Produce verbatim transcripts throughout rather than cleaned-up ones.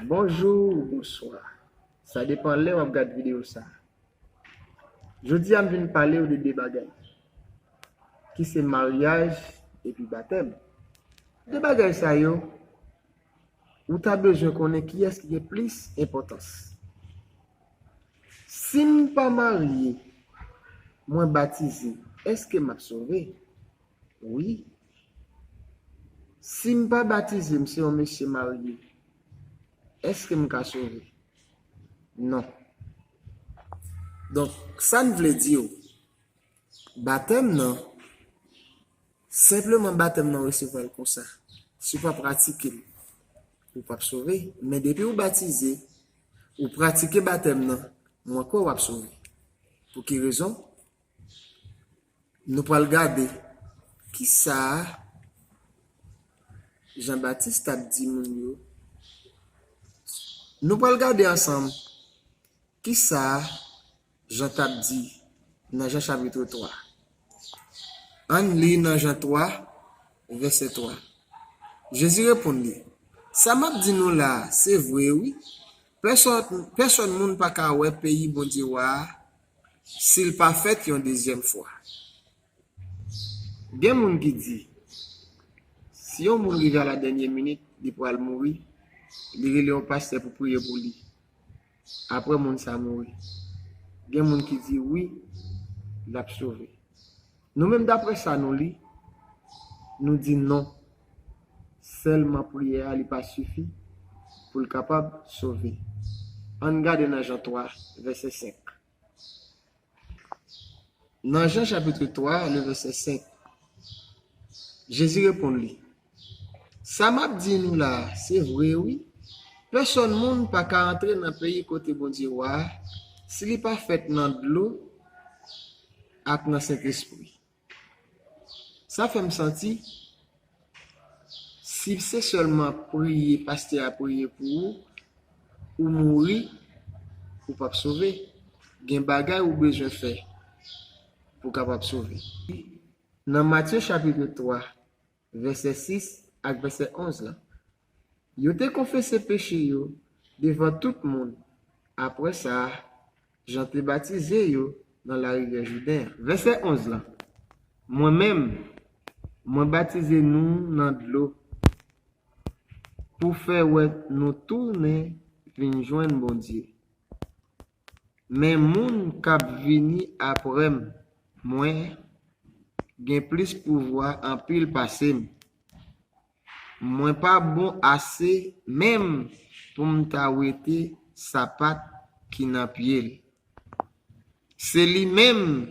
Bonjou ou bonswa. Sa depan lè w ap gad videyo sa. Jodi a m vin pale w de de bagay, ki se maryaj epi batèm. De bagay sa yo, ou ta bezwen konnen kiyès ki gen plis enpòtans. Si m pa marye, mwen batize, èske m ap sove? Wi. Si m pa batize, m se yon mesye marye, èske m ka sove? Non. Donk, sa n vle di w, batèm nan, senpleman batèm nan w resevwa l konsa. Si w pa pratike l, ou p ap sove. Men depi w batize, ou pratike batèm nan, mwen kwè w ap sove. Pou ki rezon? Nou pral gade kisa Jan Batis t ap di moun yo. Nou pral gade ansanm kisa Jan t ap di nan Jan chapit twa. Ann li nan Jan twa, vèsè twa. Jezi reponn li, sa m ap di nou la a, se vre wi. Pèsòn, pèsòn moun pa ka wè peyi Bondye wa a si l pa fèt yon dezyèm fwa. Gen moun ki di, si yon moun rive a la dènye minit, li pral mouri, li rele yon pastè pou priye pou li. Apre moun sa mouri. Gen moun ki di wi, l ap sove. Nou menm, daprè sa nou li, nou di non. Sèlman priyè a, li pa sifi pou l kapab sove. Ann gade nan Jan twa, vèsè senk. Nan Jan chapit twa, le vèsè senk, Jezi reponn li, sa m ap di nou la a, se vre wi. Pèsòn moun pa ka antre nan peyi kote Bondye wa a si li pa fèt nan dlo ak nan Sentespri. Sa fè m santi, si se sèlman priye pastè a priye pou ou, ou mouri, ou p ap sove. Gen bagay ou bezwen fè pou w kapab sove. Nan Matye chapit twa, vèsè sis ak vèsè onz la, yo te konfese peche yo devan tout moun. Apre sa, Jan te batize yo nan larivyè Jouden an. Vèsè onz la, mwen menm, mwen batize nou nan dlo pou fè wè nou tounen vin jwenn Bondye. Men moun k ap vini apre m, mwen, gen plis pouvwa anpil pase m. Mwen pa bon ase menm pou m ta wete sapat ki nan pye l. Se li menm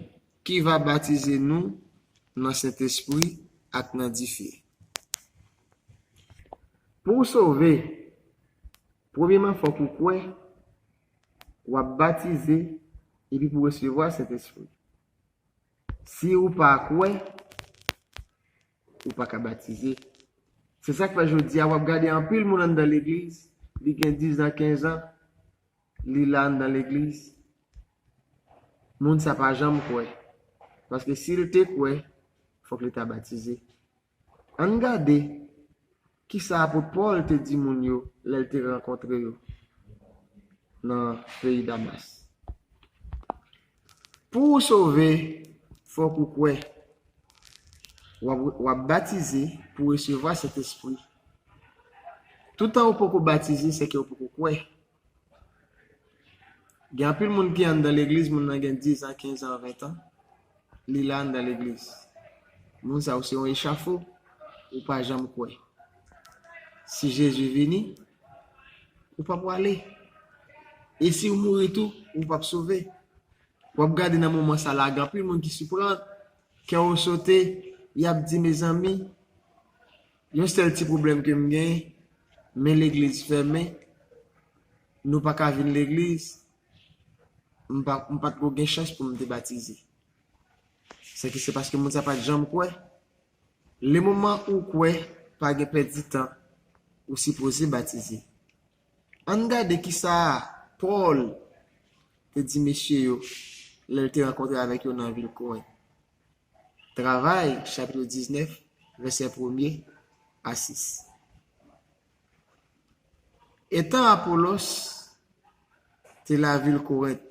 ki va batize nou nan Sentespri ak nan dife. Pou w sove, premyeman, fòk ou kwè, w ap batize, epi pou w resevwa Sentespri. Si ou pa kwè, ou pa ka batize. Se sa k fè jodi a, w ap gade anpil moun anndan legliz, li gen diz an, kenz an, li la anndan legliz. Moun sa pa janm kwè. Paske si l te kwè, fòk li ta batize. Ann gade kisa apot Pòl te di moun yo lè l te rankontre yo nan peyi Damas. Pou w sove, fòk ou kwè. W ap, w ap batize pou w resevwa Sentespri. Toutan ou poko batize, se ke ou poko kwè. Gen anpil moun ki anndan legliz, moun nan gen diz an, kenz an, ven an, li la anndan legliz. Moun sa yo se yon echafo, ou pa janm kwè. Si Jezi vini, ou pa pwale. E si w mouri tou, ou p ap sove. W ap gade nan moman sa la, gen anpil moun ki siprann, kè yo sote, y ap di, mezanmi, yon sèl ti pwoblèm ke m genyen, men legliz fèmen, nou pa ka vin legliz, m pa, m pa t ko gen chans pou m te batize. Se ki se paske moun sa pa t janm kwè. Le moman ou kwè, pa gen pèdi tan, ou sipoze batize. Ann gade kisa Pòl te di mesye yo lè l te rankontre avèk yo nan vil Korent. Travay, chapit diznèf, vèsè premye a sis. Etan Apolos te lavil Korent,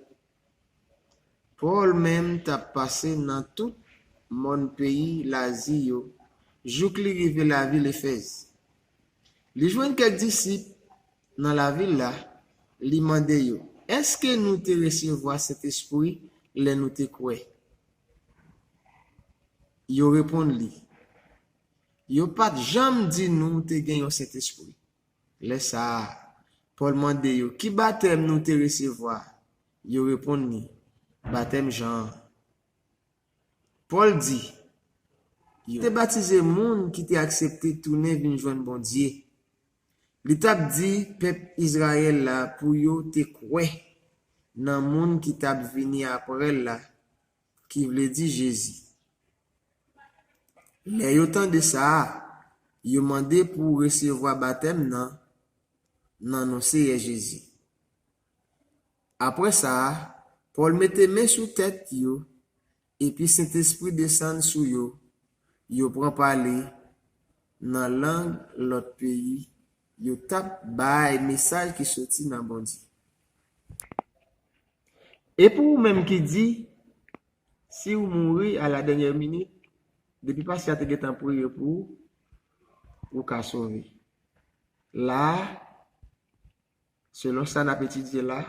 Pòl menm t ap pase nan tout mòn peyi Lazi yo jouk li rive lavil Efèz. Li jwenn kèk disip nan lavil la, li mande yo, "Èske nou te resevwa Sentespri lè nou te kwè?" Yo reponn li, "Yo pa t janm di nou te gen yon Sentespri." Lè sa a, Pòl mande yo, "Ki batèm nou te resevwa?" Yo reponn li, "Batèm Jan an." Pòl di, "Yo te batize moun ki te aksepte tounen vin jwenn Bondye." Li t ap di pèp Izrayèl la pou yo te kwè nan moun ki t ap vini apre l la, ki vle di Jezi. Lè yo tande sa a, yo mande pou resevwa batèm nan, nan non Seyè Jezi. Apre sa a, Pòl mete men sou tèt yo, epi Sentespri desann sou yo, yo pran pale nan lang lòt peyi, yo t ap bay mesaj ki soti nan Bondye. E pou ou menm ki di, si w mouri a la dènyè minit, depi pastè a te gentan priye pou ou, ou ka sove. La a, selon sa n ap etidye la,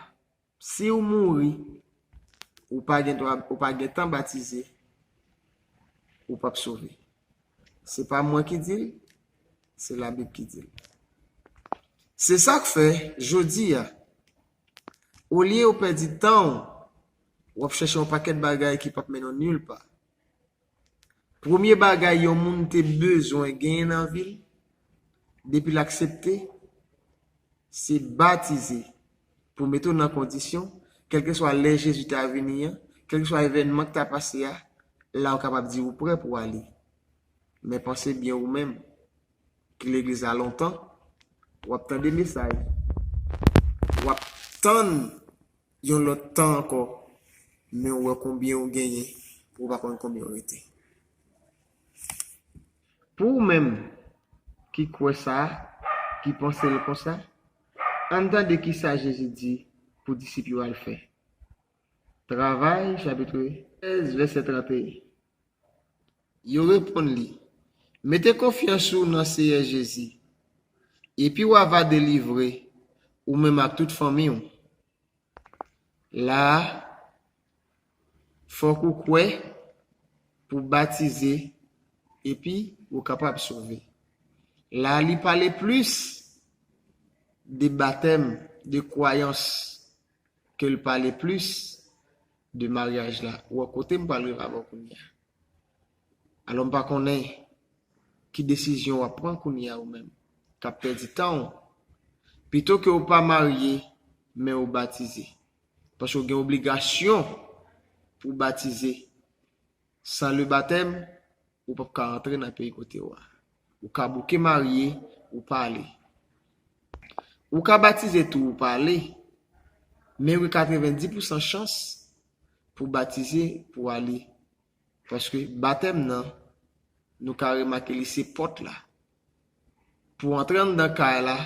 si w mouri, ou pa gen dwa, ou pa gentan batize, ou p ap sove. Se pa mwen ki di l, se Labib ki di l. Se sa k fè, jodi a, olye w pèdi tan w, w ap chèche yon pakèt bagay ki p ap mennen w nil pa. Premye bagay yon moun te bezwen genyen nan vi l, depi l aksepte, se batize pou mete w nan kondisyon, kèlkeswa lè Jezi ta vini an, kèlkeswa evènman k ta pase a, la w kapab di ou prè pou ale. Men panse byen ou menm, ki legliz la lontan, w ap tande mesaj, w ap tann yon lòt tan ankò, men w wè konbyen w genyen, ou pa konn konbyen w rete. Pou ou menm ki kwè sa, ki panse l konsa, ann tande kisa Jezi di pou disip yo al fè. Travay, chapit trèz, vèsè trannteyen. Yo reponn li, "Mete konfyans ou nan Seyè Jezi, epi w a va delivre, ou menm ak tout fanmi w." La a, fòk ou kwè pou batize, epi ou kapab sove. La a, li pale plis de batèm, de kwayans, ke l pale plis de maryaj la. Ou wè kote m pral rive avè w kounye a. Alò, m pa konnen ki desizyon w ap pran kounye a ou menm, k ap pèdi tan w. Pito ke w pa marye, men w batize. Paske w gen obligasyon pou w batize. San le batèm, ou p ap ka antre nan peyi kote w a. Ou ka bouke marye, ou pa ale. Ou ka batize tou, ou pa ale. Men gen katrevenndis pousan chans pou batize, pou ale. Paske batèm nan, nou ka remake li se pòt la. Pou antre anndan kay la,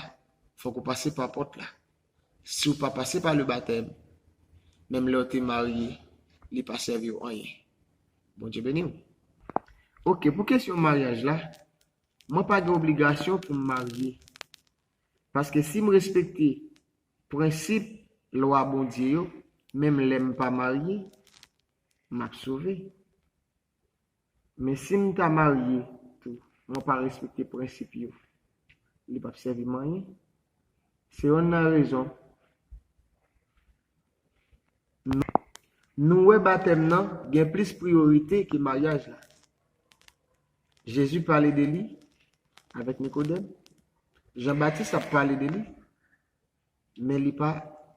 fòk ou pase pa pòt la. Si w pa pase pa le batèm, menm lè w te marye, li pa sèvi w anyen. Bondye beni w. Oke, pou kesyon maryaj la, mwen pa gen obligasyon pou m marye. Paske si m respekte prensip lwa Bondye yo, menm lè m pa marye, m ap sove. Men si m ta marye tou, mwen pa respekte prensip yo, li p ap sèvi m anyen. Se yonn nan rezon nou, nou wè batèm nan gen plis priyorite ke maryaj la. Jezi pale de li avèk Nikodèm. Jan Batis ap pale de li, men li pa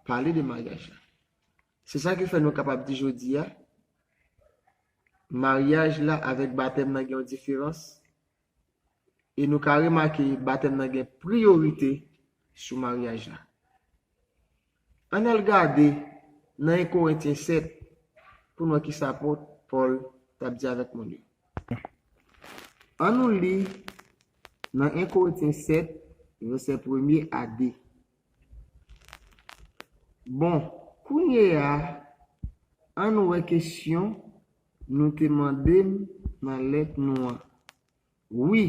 pale de maryaj la. Se sa ki fè nou kapab di jodi a, maryaj la avèk batèm nan gen yon diferans, e nou ka remake batèm nan gen priyorite sou maryaj la. Ann al gade nan en Korentyen sèt pou n wè kisa apot Pòl t ap di avèk moun yo. Ann nou li nan en Korentyen sèt, vèsè premye a de. Bon, kounye a, ann wè kesyon nou te mande m nan lèt nou an. Wi,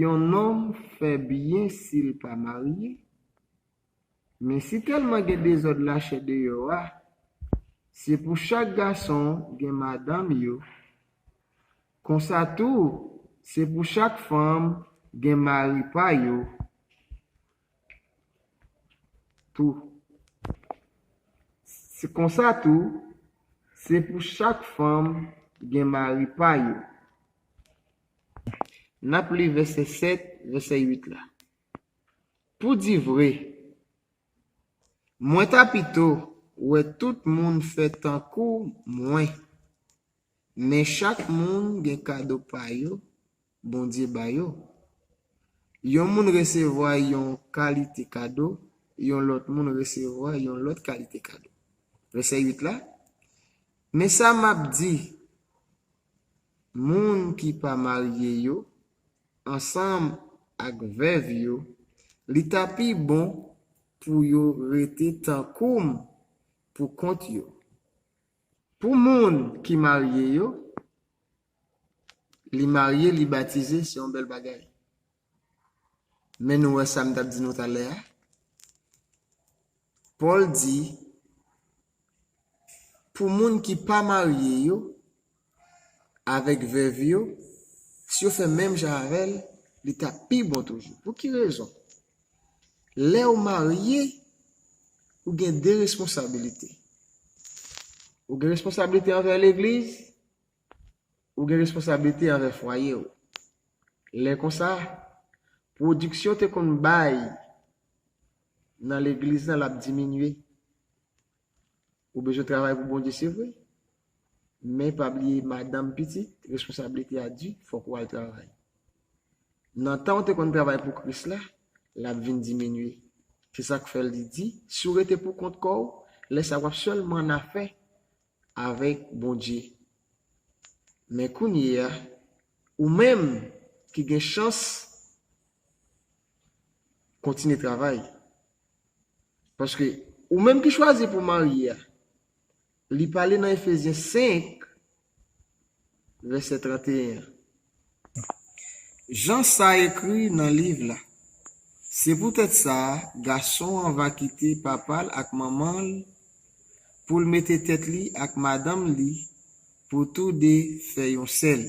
yon nonm fè byen si l pa marye, men si tèlman gen dezòd lachè deyò a, se pou chak gason gen madanm yo, konsa tou, se pou chak fanm gen mari pa yo tou. Se konsa tou, se pou chak fanm gen mari pa yo. N ap li vèsè sèt, vèsè uit la. Pou di vre, mwen ta pito wè tout moun fè tankou mwen, men chak moun gen kado pa yo Bondye ba yo. Yon moun resevwa yon kalite kado, yon lòt moun resevwa yon lòt kalite kado. Vèsè uit la, men sa m ap di, moun ki pa marye yo, ansanm ak vèv yo, li ta pi bon pou yo rete tankou m pou kont yo. Pou moun ki marye yo, li marye, li batize, se yon bèl bagay. Men nou wè sa m t ap di nou talè a. Pòl di, pou moun ki pa marye yo, avèk vèv yo, si yo fè menm jan avè l, li t ap pi bon toujou. Pou ki rezon? Lè w marye, ou gen de responsabilite. Ou gen responsabilite anvè legliz, ou gen responsabilite anvè fwaye w. Lè konsa, pwodiksyon te konn bay nan legliz la, l ap diminye. Ou bezwen travay pou Bondye, se vre. Men pa bliye madanm, pitit, responsablite a di, fòk ou al travay. Nan tan w te konn travay pou Kris la, l ap vin diminye. Se sa k fè li di, si w rete pou kont kò w, lè sa w ap sèlman nan afè avèk Bondye. Men kounye a, ou menm ki gen chans, kontinye travay. Paske ou menm ki chwazi pou w marye a, li pale nan Efezyen senk, vèsè trannteyen an. Jan sa ekri nan liv la, se poutèt sa, gason an va kite papa l ak manman l pou l mete tèt li ak madanm li, pou toude fè yon sèl.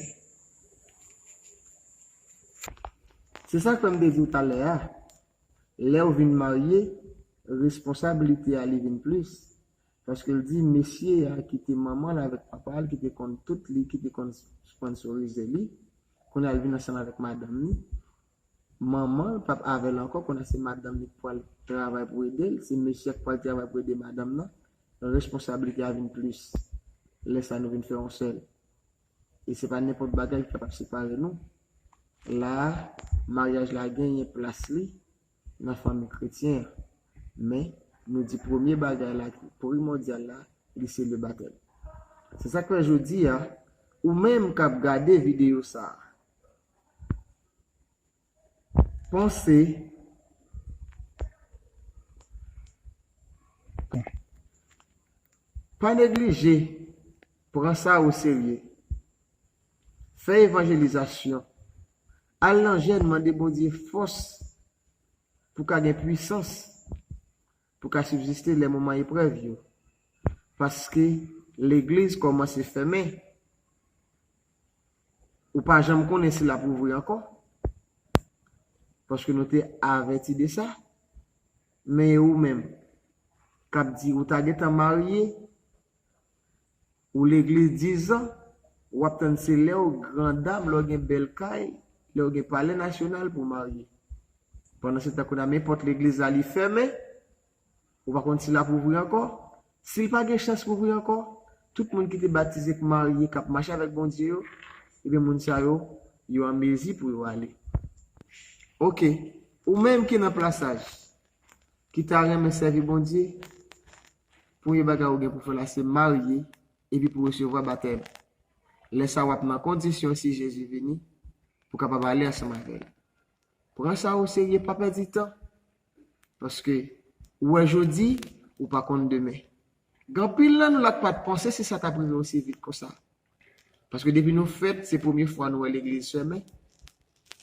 Se sa k fè m te di w talè a, lè w vin marye, responsablite a li vin plis. Paske l di mesye a kite manman l avèk papa l ki te konn tout li, ki te konn sponsorize li, kounye a l vin ansanm avèk madanm li. Manman l p ap avè l ankò, kounye a se madanm li k pral travay pou ede l, se mesye a k pral travay pou ede madanm nan. Responsablite a vin plis. Lè sa nou vin fè yon sèl. E se pa nenpòt bagay ki kapab separe nou. La a, maryaj la genyen plas li nan fanmi kretyen an. Men, nou di premye bagay la ki primòdyal la, li se le batèm. Se sa k fè jodi a, ou menm k ap gade videyo sa a, panse, pa neglije, pran sa o serye. Fè evanjelizasyon. Al nan jèn, mande Bondye fòs pou ka gen pwisans, pou ka sibziste lè moman eprèv yo. Paske legliz kòmanse fèmen. Ou pa janm konnen si l ap ouvri ankò. Paske nou te avèti de sa. Men e ou menm, k ap di ou ta gentan marye, ou legliz dizan, w ap tann se lè w grandam, lè w gen bèl kay, lè w gen palè nasyonal pou w marye. Pandan se tan kounye a, men pòt legliz la, li fèmen, ou pa konn si l ap ouvri ankò. Si l pa gen chans ouvri ankò, tout moun ki te batize, k marye, k ap mache avèk Bondye yo, ebyen, moun sa yo, yo an mezi pou yo ale. Oke, ou menm ki nan plasaj, ki ta renmen sèvi Bondye, premye bagay ou gen pou fè la, se marye, epi pou resevwa batèm. Lè sa a, w ap nan kondisyon, si Jezi vini, pou kapab ale ansanm avè l. Pran sa o serye, pa pèdi tan. Paske, ou wè jodi, Ou pa konn demen. Gen anpil nan nou la k pa t panse si sa t ap rive osi vit konsa. Paske depi nou fèt, se premye fwa nou wè legliz fèmen.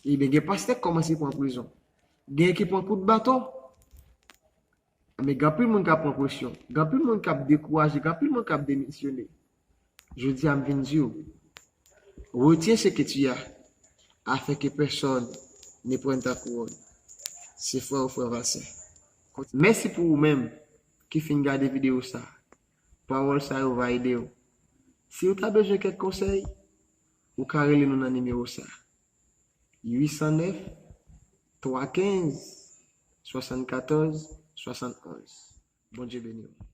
Ebyen, gen pastè k kòmanse pran prizon. Gen ki pran kout baton. Men gen anpil moun k ap pran presyon. Gen anpil moun k ap dekouraje. Gen anpil moun k ap demisyone. Jodi a, m vin di w, retiens ce que tu as, afin que personne ne prenne ta couronne. Se frè ou frè Valcin. Mèsi pou ou menm ki fin gade videyo sa. Pawòl sa yo va ede w. Si w ta bezwen kèk konsèy, ou ka rele nou nan nimewo sa. Uit san nèf, twa kenz, swasannkatòz, swasannonz. Bondye beni w.